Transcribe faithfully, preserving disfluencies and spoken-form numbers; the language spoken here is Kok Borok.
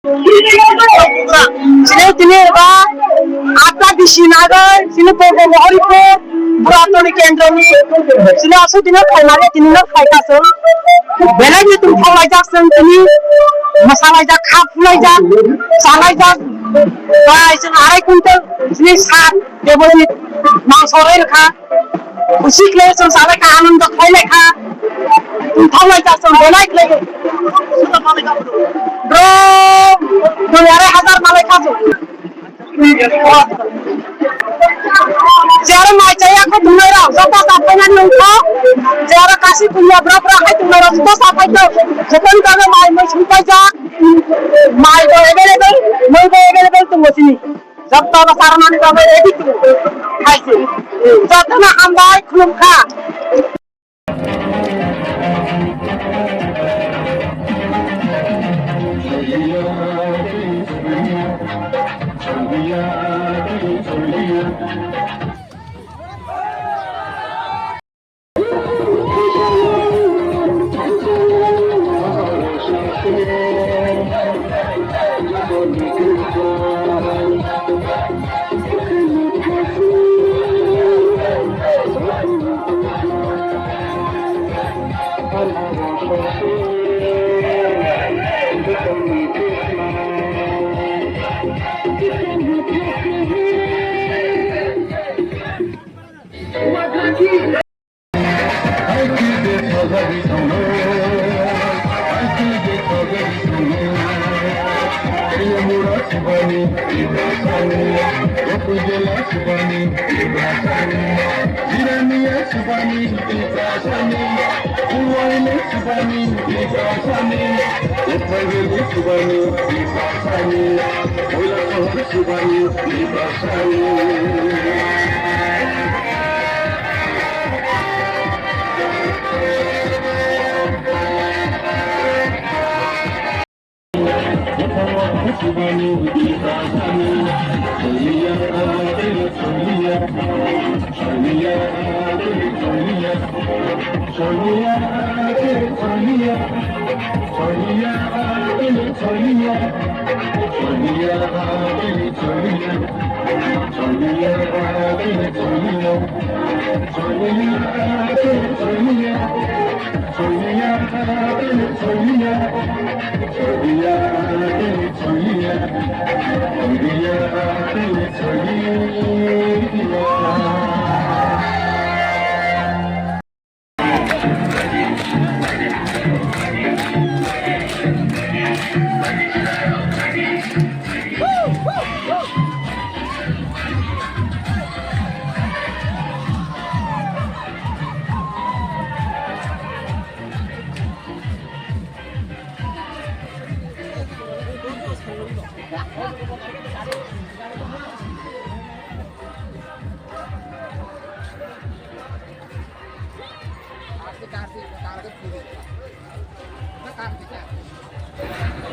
Chini tini ba atta bisi nagoi, chini Purbo Mohoripur, Buratoni Kendroni, chini asu dino phaimani tini no phaikha chwng. Belai ni tong thanglaijak chwng tini, mwsalaijak, kha phulaijak, chalaijak, bai chwng arai kuntel chini sat debojit mangso rwkha. Khusi khlai chwng salai kha, anando khlai lai kha. Tongthok lai kha chwng belai khlai. Bro, dui arai hazar malai kha chwng. Jero mai chaya kho tunai rok, joto sa phaina nungkho. Jero kasi punya bro bro khai tunai rok, joto sa phai to. Joto ni bagwi mai mai sung paijak. Mai bo available, mai bo available tongo chini. Joto no sarmani bagwi ready khlai. Hai se. Joto no hambai khulum kha.